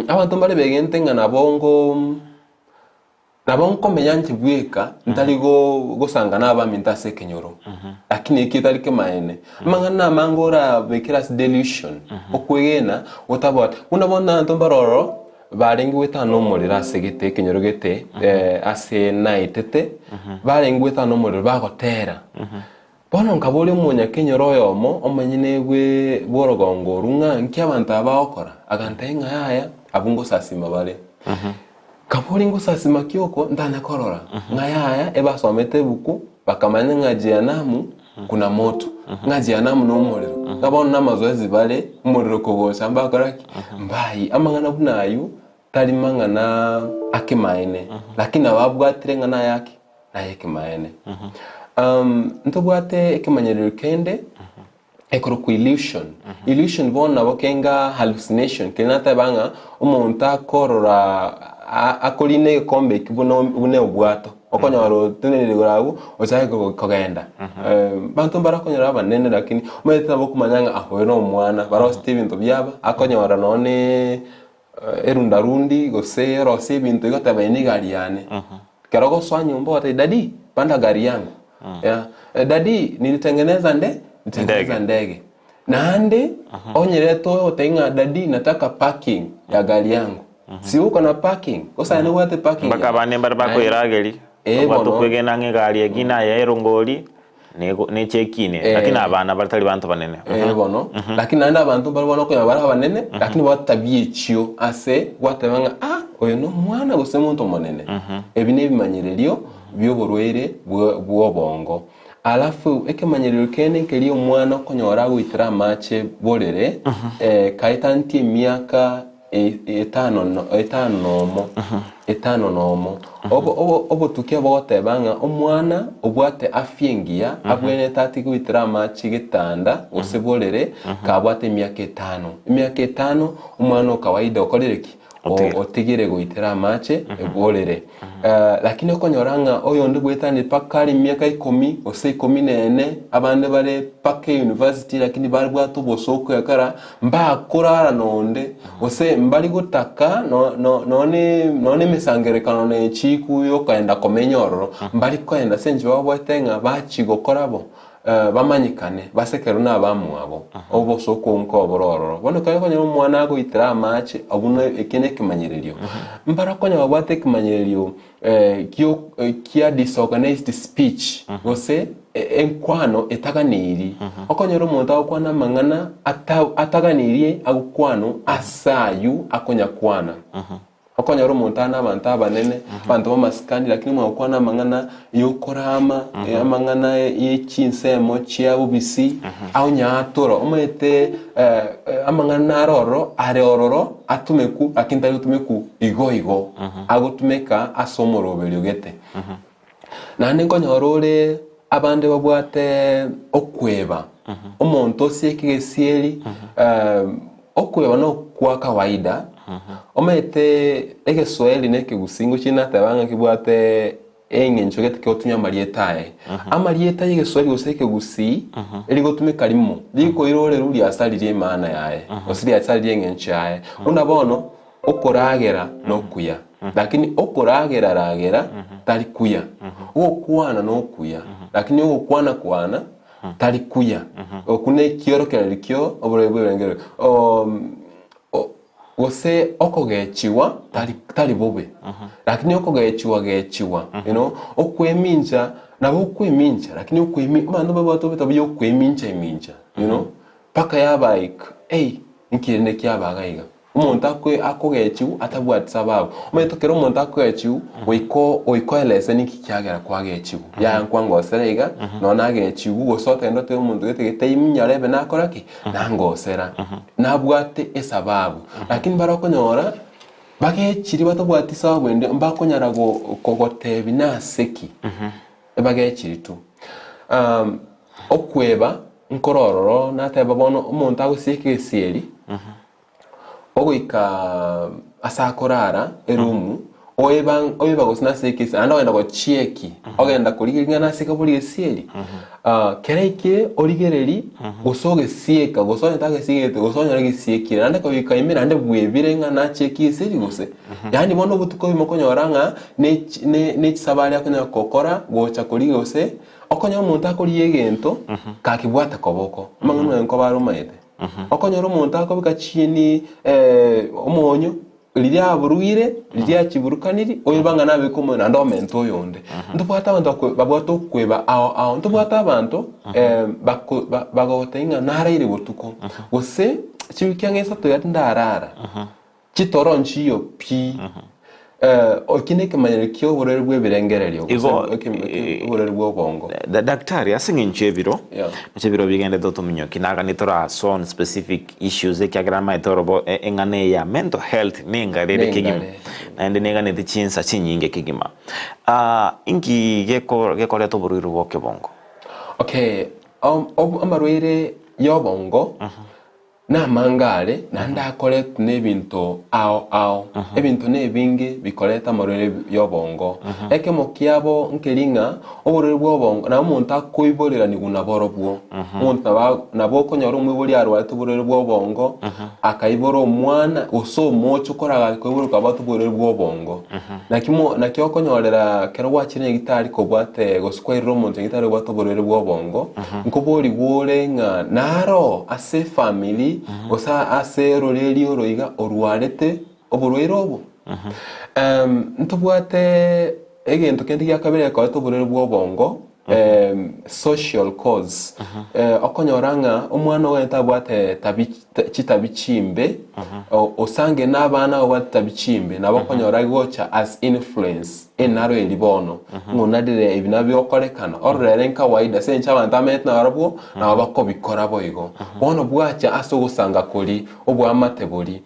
abanto mbare begente ng'a nabo ngo. Nabo nkomenya inche bweka ntari gosanga nabaminto ase ekenyoro, lakini ekio etari kemaene. Amang'ana amange orabekere ase delusion, okwegena otabwati. Buna bono abanto mbare ororo barenge goetana omorero ase gete ekenyoro gete ase naetete, barenge goetana omorero bagotera. Bono nkaboria omonyakenyoro oyomo omonyene bwe bw'orogongo orwo ng'a nki abanto aba bagokora, agantebia ng'a yaya, abwo ngosasima bare. Nkaboria ngosasima ki oko ntanya korora, ng'a yaya ebasomete ebuku bakamanya ng'a Jehanamu kuna moto, ng'a Jehanamu nomorero, ng'a bono namazoezi bare omorero kogocha mbakora ki? Mbayie. Amang'ana buna aywo tari mang'ana akemaene, lakini nabo abwatire ng'a nayaki? Nayekemaene. Ntobwate ekemanyererio kende ekorokwa illusion. Illusion bono nabo kenga hallucination, keria nateba ng'a omonto akorora akorina egekombe eki buna buna obwato. Okonyora otenenire igoro abwo, ochake ko- kogenda. Abanto mbare okonyora abanene lakini omanyete nabo okomanya ng'a ah oyo na omwana, baroseti ebinto biaba, akonyora nonye na erundarundi gose orosie ebinto igo oteba eye na egari yane. Ekero ogosoa nyomba ogotebia daddy panda gari yangu, yeah daddy nilitengeneza nde nilitengeneza ndege. Naende onyerete oyogotebi ng'a daddy nataka parking ya gari yangu. Si uko na parking, gose aye nobwate parking Mpaka yago? abande mbare Naende bakoerageri, eh babwate bono. okwegena ng'a egari eki naye erongori, nego nechekine, lakini Eh. abana batari banto banene. Eh bono, lakini naende abanto mbare bono okonyora bare abanene, lakini babwate tabia echio ase gwateba ng'a ah oyo na omwana gose omonto omonene. Ebi na ebimanyererio bioborwaire bwa bwa obongo. Alafu ekemanyererio kende nkeria omwana okonyora agoitera amache borere, kaetantie emiaka etano etano nomo, etano nomo. Obo obo obotukia bogoteba ng'a omwana obwate afya engiya abwenerete atige goitera amache getanda gose borere kabwate emiaka etano. Emiaka etano omwana o kawaida okorire ki? Otigire. Otigire goitera amache borere. Lakini okonyora ng'a oyonde bwetanire mpaka are emiaka ikomi gose ikomi na ene, abande bare mpaka eyunivasiti lakini babwate obosooku ekero mbakorara nonde, gose mbari gotaka no- no- nonye nonye emesangererekano na echiku yokogenda komenya ororo, mbari kogenda ase eng'encho babwate ng'a bachia gokora bo. Bamanyekane basekerwe nabamwabo, obosooku nkobora ororo. Bono ekero okonyora omwana agoitera amache, abwo na ekio nekemanyererio. Mbare okonyora babwate ekemanyererio kio kia disorganized speech, gose enkwano etaganeiri. Okonyora omonto agokwana amang'ana ata ataganeirie agokwanwa ase aywo akonyakwana. Okonyora omonto are nabanto abanene, abanto b'amasikani, lakini omwagokwana amang'ana y'okorama, amang'ana ye chinsemo chia bobisi, aonyatora, omanyete amang'ana naro ororo, are ororo atumekwu lakini tari gotumekwu igo igo, agotumeka ase omoroberio gete. Naende nkonyora ore abande babwate okweba, omonto osieke gesieri, okweba nokwa kawaida, omanyete egeswahili na ekegusii ngochia nateba ng'a kebwate eng'encho gete kegotumia amarieta aye. Amarieta ya egeswahili gose ekegusii, erigotumeka rimo, rikoira ore riasaririe emaana yaye, gose riasaririe eng'encho yaye. Buna bono, Okoragera nokuya, lakini okoragera ragera tari kuya. Ogokwana nokuya, lakini ogokwana kwana tari kuya. Okwo nekiorokererio kio oborwaire bw'ebirengererio. O- Gose okogechigwa tari tari bobe, lakini okogechigwa gechigwa, you know, okwemincha nabo okwemincha lakini okwemi abanto babwate obobe buya okwemincha emincha, you know, mpaka yaba like ei inki rende kiaba iga iga. Omonto akwe akogechigwa atabwati sababu. Omanyete ekero omonto akogechigwa goika goika oelese ninki kiagera kwagechigwa. Yaya nkwangosera iga, nonya nagechigwa gose otagende otebe omonto gete gete iminyore ebe nakora ki? Nangosera. Nabwate esababu. Lakini baria okonyora bagechiri batabwati sababu ende mbakonyara go kogotebi nase ki ebagechiri tu. Okweba nkoro ororo nateba bono omonto agosieka egesieri. Ogoika ase akorara erumu, oeba oeba gose nase ekesi naende ogenda gochieki, ogenda korigereria ng'a nase kabori gesieri. Kera ekire origererie gose ogesieka gose onye tagesigete gose onyore gesiekire naende koika ime naende bwebire ng'a nachieki gesieri gose. Yaani bono obotuko obimo okonyora ng'a ne chi ne ne chisabari akonyara gokora gocha korigia gose, okonyora omonto akorigia egento kakebwate koboko, amang'ana aye nkoba are omanyete. Okonyora omonto akobeka chieni omonyo, riria aburuire, riria achiburukaniri, oyoba ng'a nabeke omonyo naende omente oyonde. Ntobwate abanto bakwe babwate okweba ao ao, ntobwate abanto bako ba bagotebia ng'a naraire botuko, gose chiwiki ang'e isato iga tindarara, Chitoro nchiyo pi. Eki nekemanyererio ki'oborwaire bw'ebirengererio, gose Igo, oborwaire bw'obongo. Daktari, ase eng'encho y'ebiro, Yeah. nache ebiro bigendete otominyoki, nagani torasoa on specific issues ekiagera amaete orobo eng'ana eye ya mental health nengare ere kegima, Nengare. naende neganeti chinsa chinyinge kegima. Inki geko gekoreta oborwaire bwa okebongo? Okay, amarwaire y'obongo. Namange are, naende akoretwe nebinto ao ao. Ebinto nebinge bikoreta amarwaire y'obongo. Ekemo kiabo nkeri ng'a oborwaire bw'obongo nabo omonto akoiboreranigwa naborobwo. Omonto nabo nabo okonyora omoibori arwarete oborwaire bw'obongo, akaibora omwana gose omoche okoragake koiborwa okabwata oborwaire bw'obongo. Naki mo naki okonyorera ekero gwachire nyagitari kobwate gose kwairire omonto nyagitari obwate oborwaire bwa obongo, nkoborigwe ore ng'a naro ase efamiri gose ase ororeri oro iga orwarete oborwaire obo. Ntobwate egento kende gia kabere gekoreta oborwaire bwa obongo, social cause, okonyora ng'a omwana oye tabwate tabi chitabi chimbe, osange na abana babwate chitabi chimbe, nabo okonyora gocha as influence enaro eri bono, ng'a onarire ebi nabio bigokorekana, orore ere nkawaida ase eng'encho abanto bamenyete nabarabwo, nabo bakobikora boigo. Bono bwacha ase ogosanga koria, oboamate boria.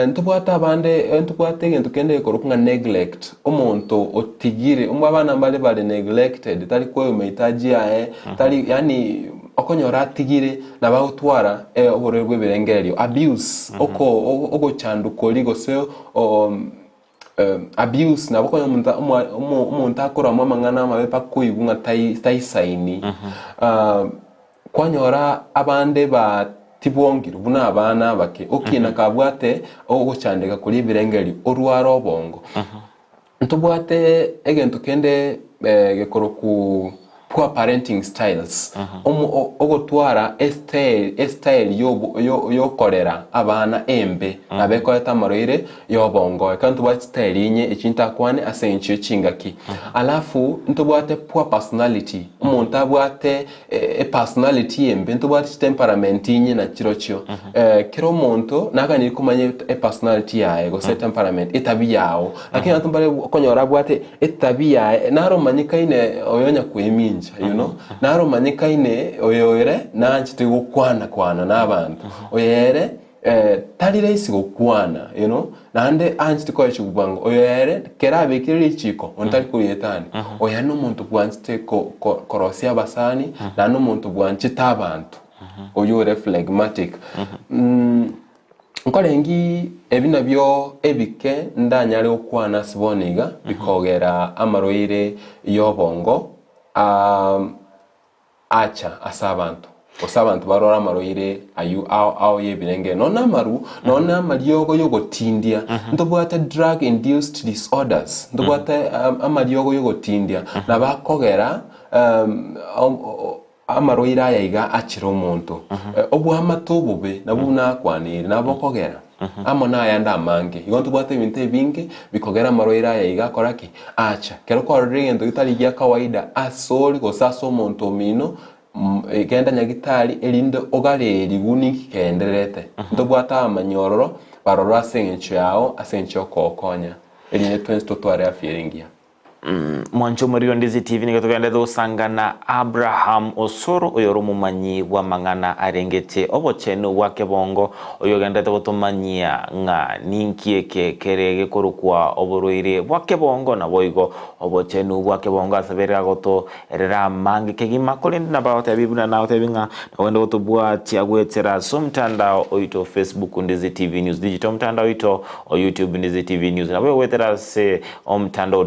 Ntobwate abande, ntobwate egento kende gekorokwa ng'a neglect, omonto otigire, abana mbare bare neglected, tari koewa mahitaji aye, tari yaani okonyora atigire, Nabo agotwara oborwaire bw'ebirengererio, abuse, oko ogochandwa koria gose abuse nabo okonyora omonto omo omo omonto akorama amang'ana amabe mpaka koigwa ng'a tai taisaini. Kwanyora abande ba tibongirwe buna abana abake, okina kabwate ogochandeka koria ebirengererio orware obongo. Ntobwate egento kende gekorokwa poor parenting styles, ogotwara estyle yokorera abana embe nabo ekoreta amarwaire yobongo. Ekero ntobwate chistyle inye echi ntakwane ase eng'encho ye chingaki. Alafu ntobwate poor personality, omonto abwate epersonality embe, ntobwate chitemperament inye nachirochio. Kera omonto naganeiri komanya epersonality yaye gose etemperament, etabia yao. Lakini abanto mbare okonyora abwate etabia yaye, naro omanyekaine oyo onya koemincha you know, naro omanyekaine oyo ere nanchete gokwana kwana na abanto, oyo ere tari rahisi gokwana you know, naende anchete koechigwa bwango, oyo ere kera abekire richiko onde tari korietania. Oyo na omonto bwanchete ko- ko- korosia abasani, naende omonto bwanchete abanto, oyio ore phlegmatic. Nkorengi ebi nabio ebike ndanyare gokwana ase bono iga bikogera amarwaire y'obongo acha ase abanto, gose abanto barware amarwaire ayio ao ao y'ebirengere, nonya na amaru, nonya na amariogo y'ogotindia, ntobwate drug induced disorders, ntobwate amariogo y'ogotindia, nabo akogera amarwaire aya iga achire omonto. Oboamate obobe nabwo buna akwaneire, nabo bokogera amo nayande amange. Igo ntobwate ebinto ebinge bikogera amarwaire aya iga akora ki? Acha. Ekero kwarorire egento getari gia kawaida asore gose ase omonto omino, genda nyagitari erinde ogarerigwe ninki keendererete. Ntobwate abamanyi ororo barorwe ase eng'encho yao, ase eng'encho yokogokonya, erinde twensi totware afya ere engiya. Mwanche omoriri o Ndizi TV nigo togenderete gosangana Abraham Osoro oyore omomanyi bw'amang'ana arengete obochenu bwa kebongo oyo ogenderete gotomanyia ng'a ninki eke kere gekorokwa oborwaire bwa kebongo naboigo obochenu bwa kebongo ase abere agotoerera amange kegima korende nabo agotebi buna nagotebi ng'a nagende gotobwatia goetera ase omotandao oito Facebook Ndizi TV News Digital omotandao oito o YouTube Ndizi TV News nabo goetera ase Omotandao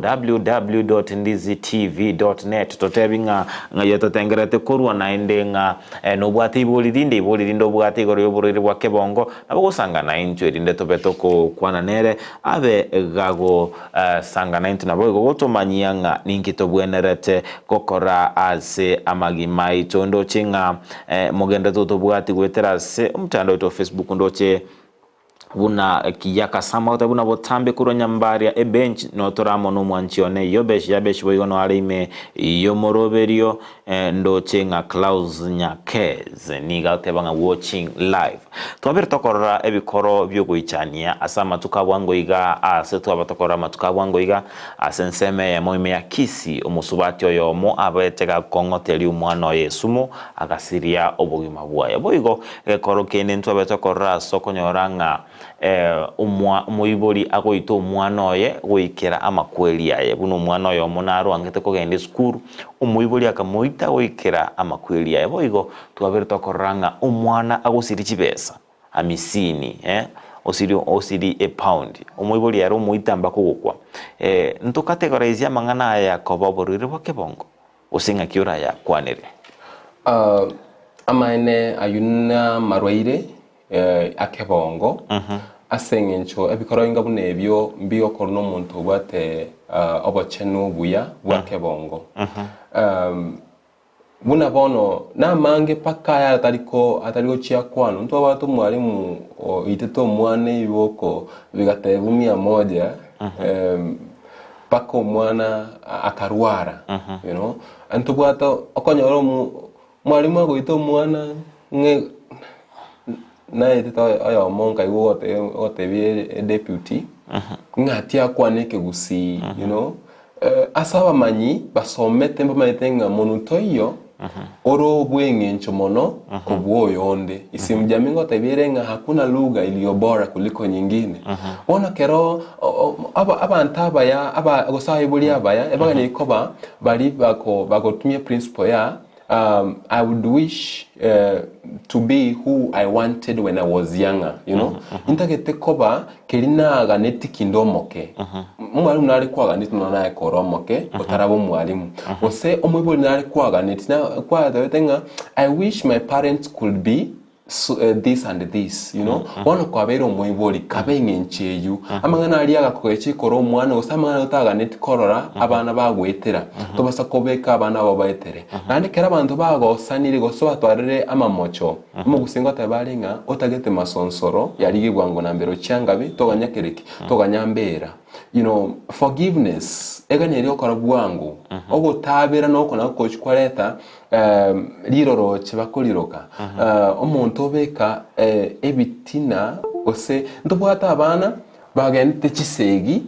www.ndizitv.net totebi ng'a ng'ai ototengerete korwa naende ng'a nobwate ibori rinde, ibori rinde obwate igoro y'oborwaire bwa kebongo, nabo gosangana intwe erinde tobe tokokwana nere abe gagosangana intwe naboigo gotomanyia ng'a ninki tobwenerete gokora ase amagima aito. Ndoche ng'a mogende totobwati goetera ase omotandao oito o Facebook ndoche Buna Kiyakasama goteba buna botambe korwa nyambaria ebench notore amo nomwanchi one Yobesh Yabesh boigo noare ime yomoroberio ndoche ng'a Klaus Nyakez nigo agoteba ng'a watching live. Twabere tokorora ebikoro biogoichania ase amatuko a bwango iga ase twaba tokorora amatuko a bwango iga ase ensemo eyemo ime ya Kisii omosubati oyomo abete gakong'oteria omwana oye esumu agasiria obogima bwaye boigo Gekoro kende ntwabe tokorora ase okonyora ng'a omoibori agoita omwana oye goikera amakweri aye. Buna omwana oyomo narwangete kogenda esukuru, omoibori akamoita goikera amakweri aye. Boigo twabere tokorora ng'a omwana agosiria chibesa. amisini eh, osiri osiri epaundi, omoibori ere omoite mpaka ogokwa. Eh, ntokategorize amang'ana aya koba oborwaire bwa kebongo, gose ng'aki orayakwanere? Ah, amaene ayio namarwaire eh, akebongo ase eng'encho ebikoro inga buna ebio mbigokorwa nomonto obwate ah, obochenu obuya bwa kebongo. Um, Buna bono namange mpaka aya atari ko atari gochia kwanwa. Ntwabwate omwalimu oitete omwana ebiboko bigatebwa mia moja mpaka omwana akarwara you know. Ntobwate okonyora omo omwalimu agoita omwana ng'e naetete oyomo nkaigwa ogote ogotebia edeputy ng'a tiakwana ekegusii you know. Ase abamanyi basomete mbamanyete ng'a monwe toiyo ore obw'engencho mono kobua oyonde. Isimu jamii ngotebia ere ng'a hakuna lugha iliyo bora kuliko nyingine. Bono kero abanto abaya aba gose abaibori abaya ebagani koba bari bako bagotumia principle ya I would wish to be who I wanted when I was younger, you know. Intagete koba keri naganeti kinde omoke. Omwalimu nare kwaganeti nonya naye kore omoke otaraba omwalimu. Gose omoibori nare kwaganeti na kwatebete ng'a I wish my parents could be so, this and this, you know. Bono kwabeire omoibori, kabe eng'encho eyio. Amang'ana aria agakogecha ikoro omwana gose amang'ana otaganeti korora abana bagoetera, tobasa kobeka abana abo baetere. Naende ekero abanto bagosanire gose batwarire amamocho, omogusii ngoteba are ng'a otagete masonsoro yarigie bwango na mbero chiangabi toganya kere ki? Toganya mbera. You know, forgiveness egani eria okora bwango, ogotabera noko nako gochi kwareta riroroche bakoriroka, omonto obeka ebitina gose ntobwate abana bagendete chisegi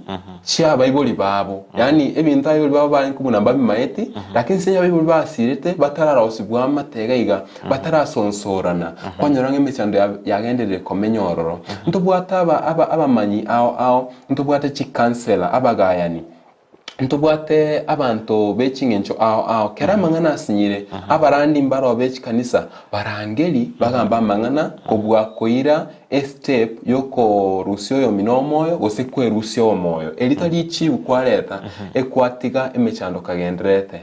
chi'abaibori babo, yaani ebinto abaibori babo barenge kobuna mbabimaeti, lakini ase abaibori basirete batararosibwa amate iga iga, batarasonsorana, kwanyora ng'a emechando yagenderire komenya ororo. Ntobwate aba aba abamanyi ao ao, ntobwate chikansela, abagayani. Ntobwate abanto be ching'encho ao ao, kera amang'ana asinyire, abarandi mbaroo be chikanisa barangeri bagambe amang'ana kobua koira estep yokorusia oyomino omoyo gose kwerusia omoyo. Eri tari echibu kwareta ekwatiga emechando kagendererete.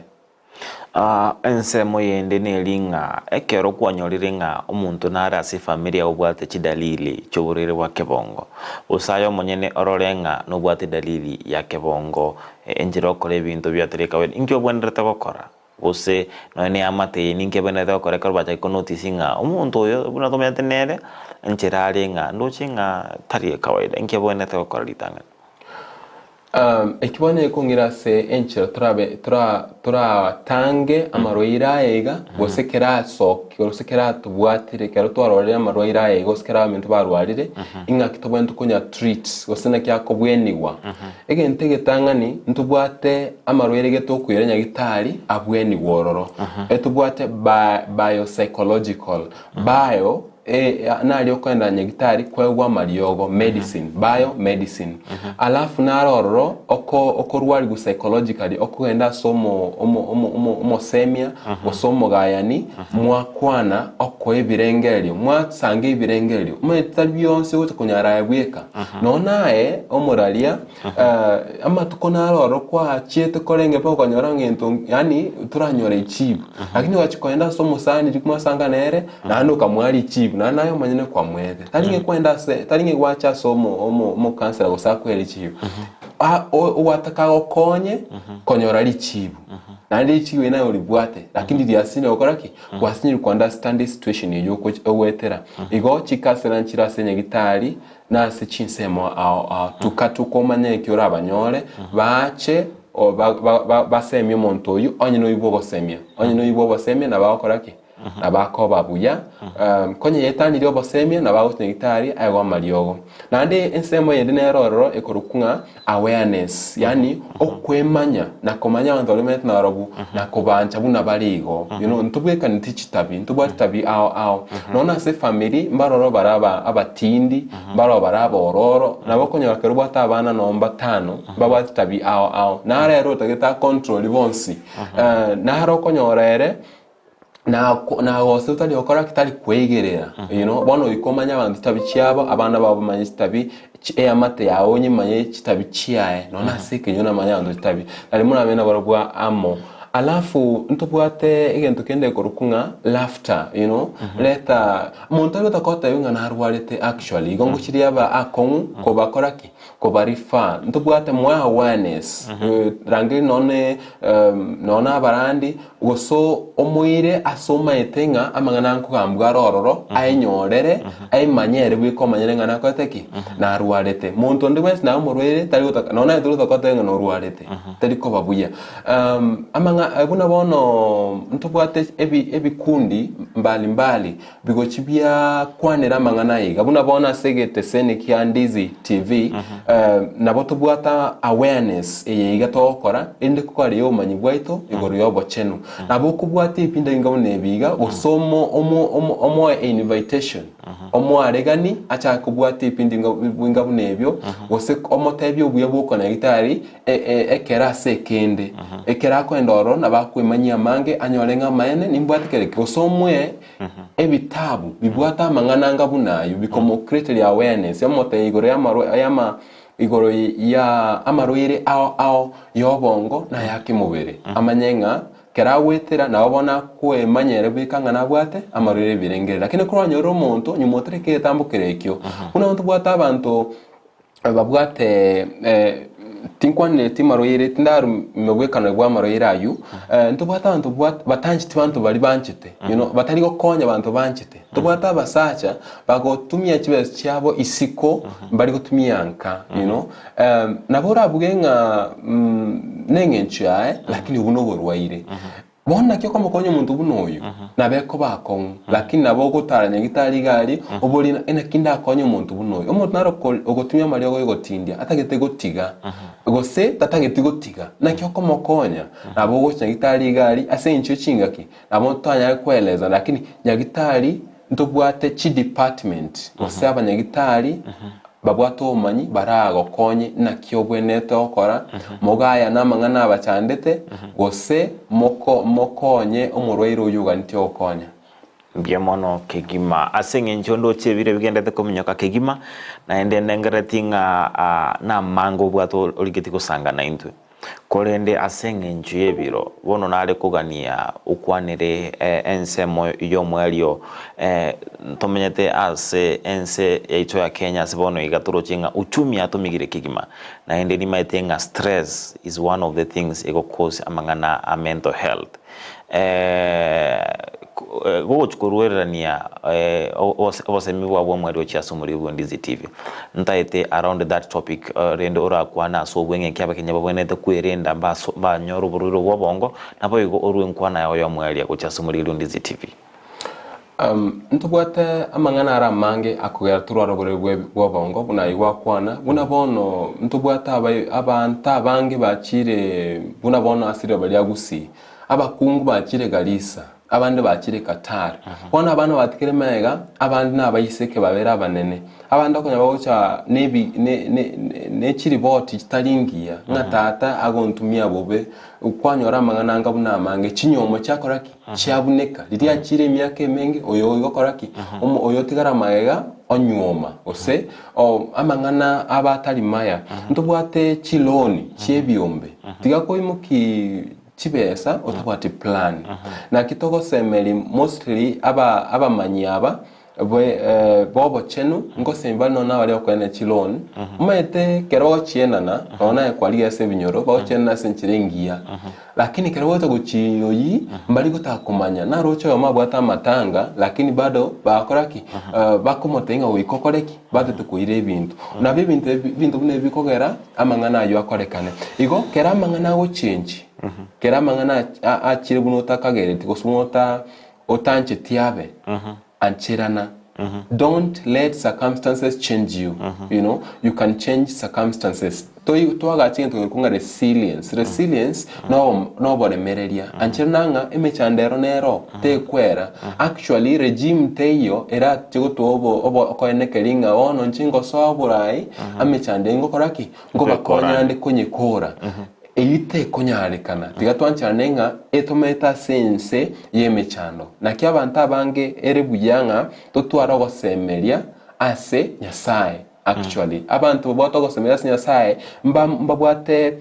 Ensemo yende neri ng'a ekero kwanyorire ng'a omonto nare ase efamiri yao obwate chidalili chi'oborwaire bwa kebongo, gose aye omonyene orore ng'a nobwate edalili ya kebongo, enchera okora ebinto biatari ekawaida, inki obwenerete gokora? Gose nonya ne eamate eye ninki ebwenerete gokora ekero bachakire konotice ng'a omonto oyo buna tomenyete nere, enchera are ng'a ndoche ng'a tari ekawaida, inki abwenerete gokora ritang'ani? Eki bono ekong'ira ase enchera torabe tora toratange amarwaire aya iga, gose kerasoke gose keratobwatire ekero twarorire amarwaire aya iga gose kera abaminto barwarire, ing'aki tobwenerete konya treat gose naki akobwenigwa. Egento egetang'ani, ntobwate amarwaire gete okoira nyagitari abwenigwe ororo. Etobwate bi biopsychological, bio Naria okoenda nyagitari koegwa amariogo, medicine, bio medicine. Alafu naro ororo oko okorwarigwa psychologically okogenda ase omo omo omo omo omosemia gose omogayani mwakwana okoa ebirengererio mwasanga ebirengererio omanyete tari bionsi ogocha konyara aye bweka. Nonya naye omoraria amatuko naro ororo kwachiete korenge mpaka okanyora ng'a egento yaani toranyore echibu. Lakini ogachia kogenda ase omosani riria mwasanga nere, naende okamoa richibu, naende naye omonyene kwamoete. Tari ng'a kwenda ase tari ng'a gwacha ase omo omo omokansela gose akoe richibu. A- o- ogwataka agokonye konyora richibu, naende richibu eri naye oribwate, lakini riasinyire gokora ki? Gwasinyire ko understand esituation eywo okochi ogoetera. Igo chikansela nchire ase nyagitari, na ase chinsemo ao ao, tuka tukomanya eki orabanyore, baache o- ba- ba- ba- basemie omonto oyio, onye noyio bw'ogosemia, onye noyio bw'ogosemia nabo agokora ki? Nabo akoba buya, konye yaetanirie obosemia nabo agocha nyagitari aegwe amariogo. Naende ensemo eyende nere ororo ekorokwa ng'a awareness, yaani okwemanya na komanya abanto baria omanyete nabarobwo na kobancha buna bare igo, you know, ntobwekaneti chitabi, ntobwate chitabi ao ao. Nonya ase efamiri mbaroro bare aba abatindi, mbaroo bare abororo, nabo okonyora ekero obwate abana nonye batano, mbabwate chitabi ao ao. Naro ere otagete acontrol bonsi, naro okonyora ere. Na gose otari gokora ki? Tari kweigerera, you know, bono goika omanye abanto chitabi chiabo, abana bao bamanye chitabi, eamate yao onyemanye chitabi chiaye, nonya ase ekenyoro namanye abanto chitabi, nari morabe nabarobwo amo. Alafu ntobwate egento kende ekorokwa ng'a laughter, you know, reta, monto aria otakotebia ng'a narwarete actually, igo ngochiria aba akong'u kobakora ki? Koba refer, ntobwate more awareness, rangeria nonye nonye na abarandi, gose omoire ase omaete ng'a amang'ana nkogambwa are ororo, aenyorere, aemanye ere bweka omanyene ng'a nakorete ki? Narwarete. Monto onde bwensi naye omorwaire tari gotaka nonye naye torigotaka goteba ng'a norwarete, tari koba buya. Amang'a buna bono ntobwate ebi ebikundi mbali mbali Bigochi biakwanera amang'ana aiga, buna bono ase egeteseni kia Ndizi TV, nabo tobwate awareness eye iga togokora, erinde kogaria obomanyi bwaito igoro y'obochenu. Nabo okobwatia ebipindi ebinga buna ebi iga, gose omo omo omo omoe einvitation, omoaregani achake kobwatia ebipindi binga buna ebio, gose omotebie obuya bw'okonyagetari Ekero ase ekende, ekero akoenda ororo nabo akwemanyia amange, anyore ng'a amaene nimbwate kere eke, gose omoe ebitabu bibwate amang'ana anga buna ayio, bikomocreateria awareness, omotebia igoro y'amarwa y'ama igoro ya amarwaire ao ao y'obongo na aya kemobere, amanye ng'a kero agoetera nabo bono akoemanya ere bweka ng'a nabwate amarwaire ebirengereri. Lakini ekero oranyore omonto nyuma otereke egetambo kere ekio, buna ntobwate abanto Babwate tinkwanereti marwaire, tindarumia bw'amarwaire ayio, ntobwate abanto batancheti banto baria banchete, you know, batari gokonya banto banchete. Ntobwate abasacha bagotumia chibesa chiabo isiko mbari gotumia nka, you know. Nabo orabuge ng'a neng'encho yaye, lakini obwo noborwaire. Bono naki okomokonya omonto buna oyo? Nabo ekoba akong'u, lakini nabo ogotara nyagitari iga aria, oborie ng'a naki ndakonye omonto buna oyo. Omonto naro ogotumia amariogo y'ogotindia, atagete gotiga, gose tatageti gotiga, naki okomokonya? Nabo ogocha nyagitari iga aria, ase eng'encho ye chingaki, nabo totanyare koeleza, lakini nyagitari ntobwate chidepartment, gose abanyagitari Babwate obomanyi baragokonye naki obwenerete gokora, mogayane amang'ana abachandete, gose moko mokonye omorwaire oyio oganetie ogokonya. Mbuya mono kegima. Ase eng'encho ndoche ebiro bigenderete kominyoka kegima, naende ndengerereti ng'a namange obwate origetie gosanga naintwe. Korende ase engencho y'ebiro, bono nare kogania okwanere ensemo y'omoerio, ntomenyete ase ense yaito ya Kenya ase bono iga toroche ng'a uchumi yatomigire kegima, naende nimaete ng'a stress is one of the things ego cause amang'ana a mental health. Gogochia koruererania obosemi bwao bw'omoerio gochia ase omoriri bw'Endizi TV. Ntaete around that topic rende orakwane ase obweng'e ki abakenya babwenerete kwerenda mbanyore oborwaire bw'obongo, naboigo orue enkwana yao y'omoerio gochia ase omoriri bw'Endizi TV. Ntobwate amang'ana are amange akogera torware oborwaire bw'obongo buna ayio gwakwana, buna bono ntobwate abanto abange bachire buna bono ase riroba ria Gusii, abakungu bachire Garissa, abande bachire Qatar. Bono abana batigire magega, abande nabaiseke babere abanene, abande okonyora bagocha nebi ne ne ne chiripoti chitari ngiya, ng'a tata agontumia bobe, kwanyora amang'ana anga buna amange, chinyomo chiakora ki? Chiabuneka. Riria achire emiaka emenge, oyo oigokora ki? Omo oyo otigara magega onyuoma, gose o amang'ana aba atari maya. Ntobwate chiloni chi'ebiombe, tiga koimoki chibesa otabwati plan. Naki togosemeria mostly aba abamanyi aba b'obochenu ngosemia bare nonya nabaria bakoenana chiloan, omanyete ekero bagochienana nonya naye kwarigia ase ebinyoro, bagochienana ase enchera engiya, lakini ekero bagocha gochioyia mbari gotaka komanya, naroche oyomo abwate amatanga lakini bado bagokora ki? Bakomotebia ng'a goika okore ki? Batete koira ebinto. Nabo ebinto ebi ebinto buna ebi bikogera amang'ana aywo akorekane. Igo kera amang'ana agochengi, kera amang'ana achire buna otakagereti gose buna ota otancheti abe, ancherana. Don't let circumstances change you, you know, you can change circumstances. Toi twagacha egento kekorokwa ng'a resilience, resilience no noboremereria, ancherana ng'a emechando ero nero tekwera. Actually regime teiyo erache gotoa obo obo okoenekeria ng'a bono inche ngosoa oborai, emechando eye ngokora ki? Ngobakonya ande konyekora. Eyio tekonyarekana. Tiga twancherane ng'a etomerete ase ense y'emechando. Naki abanto abange ere buya ng'a totware ogosemeria ase Nyasae. Actually, abanto babwate ogosemeria ase Nyasae mba mbabwate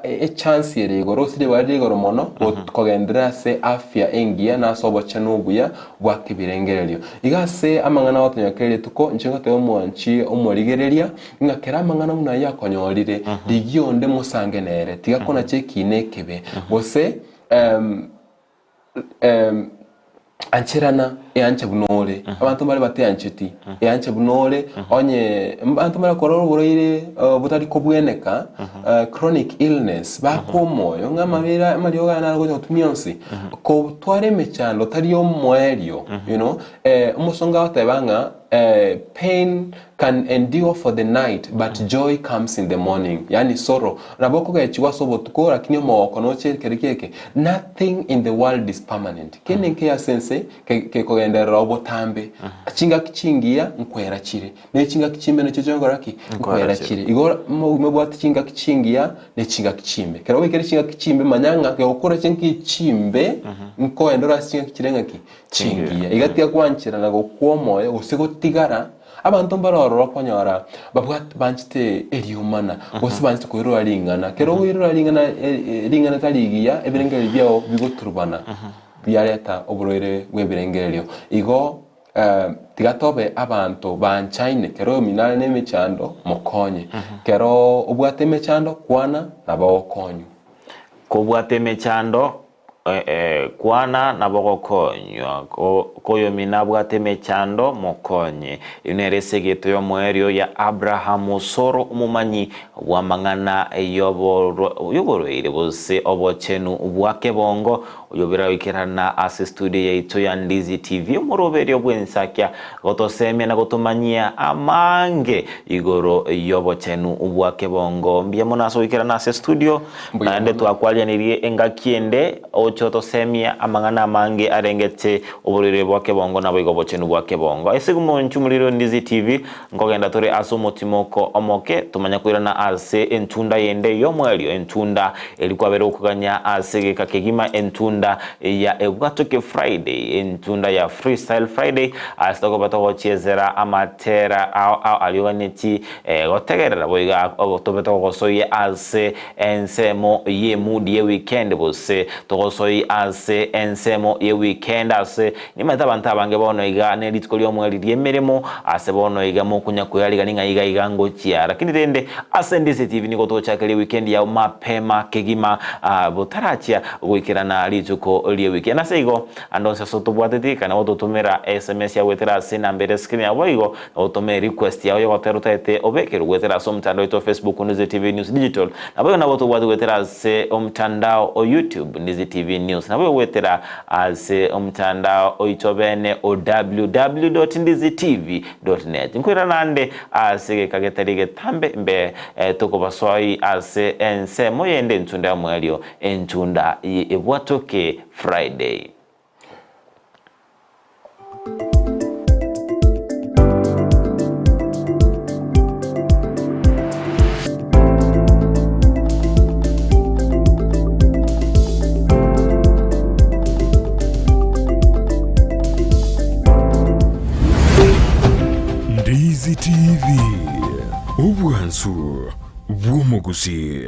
echance ere igoro gose ribaga rire igoro mono kogenderera ase afya engiya na ase obochenu obuya bwa kebirengererio. Iga ase amang'ana agotonya kera rituko, inche ngotebia omwanchi omorigereria, ng'a kera amang'ana buna ayio akonyorire, rigia onde mosange nere, tiga konacha ekiina ekebe, gose ancherana eanche buna ore. Abanto mbare bateancheti, eanche buna ore, onye abanto mbare korora oborwaire botari kobweneka, chronic illness, bakwa omoyo ng'a amabere amariogo aya naro gocha gotumia onsi, kotwara emechando tari omoerio, you know, omosongo agoteba ng'a pain can endure for the night but joy comes in the morning yaani sorrow nabo okogechigwa ase obotuko lakini omogoko noche ekero kieke nothing in the world is permanent kende nkeiyo ase ense kekogenderera obotambe chingaki chingiya nkwera chire ne chingaki chimbe nachio chigokora ki nkwera chire igo omogima obwate chingaki chingiya ne chingaki chimbe ekero oikire chingaki chimbe manya ng'a kegokora chingaki chimbe nkoenda ore ase chingaki chire ng'aki chingiya iga tiga gwancherana gokwa omoyo gose gotigara Abanto mbare ororo okonyora babwate banchete eriomana, gose banchete koirora ring'ana. Kero okoirora ring'ana ring'ana tari rigiya, ebirengererio biao bigoturubana, biareta oborwaire bw'ebirengererio. Igo tiga tobe abanto banchaine, kero oyomino are nemechando mokonye, kero obwate emechando kwana nabo ogokonywa. Kobwate emechando Kwana nabo gokonywa, koyomino abwate emechando, mokonye. Eyio nere esegeto y'omoerio ya Abrahamu, soro omomanyi bw'amang'ana y'oborwaire gose obochenu bwa kebongo, oyobire goikerana ase studio yaito ya Ndizi TV, omoroberio bw'ensakia gotosemia na gotomanyia amange igoro y'obochenu bwa kebongo. Mbuya mono ase goikerana ase studio. Mbuya Naende mono. twakwarianirie engaki ende, oche otosemie amang'ana amange arengete oborwaire bwa kebongo naboigo obochenu bwa kebongo. Ase omonchu morire Ndizi TV, nkogenda tore ase omotimoko omoke, tomanya koirana ase entunda yende y'omoerio, entunda eria kwabere gokoganya ase egeka kegima, entunda ya Ebwatoke Friday, entunda ya Freestyle Friday, ase tokoba togochiezera amatera ao ao arioganeti Gotegerera boigo tobe togosoyia ase ensemo y'emood ye weekend gose togosoyia ase ensemo ye weekend ase nimanyete abanto abange bono iga ne rituko ri'omweri ri'emeremo ase bono iga mokonya koyarigania ng'a iga iga ngochia lakini rende ase Ndisi TV nigo togochakeria weekend yao mapema kegima botarachia goikerana rituko rie weekend ase igo ande onsi ase otobwateti kana gototomera sms yao goetera ase enamba ere screen yao boigo Otome request yao yogotera otaete obekerwe goetera ase omotandao oito o Facebook Ndizi TV News Digital. Naboigo nabo tobwate goetera ase omotandao o YouTube Ndizi TV News. Naboigo goetera ase omotandao oito bene o www.ndizitv.net. Nkoirana naende ase egeka getari getambe mbe tokobasoi ase ensemo yende entunda y'omoerio, entunda ye Ebwatoke Friday. Ndizi TV, obwansu bw'omogusii.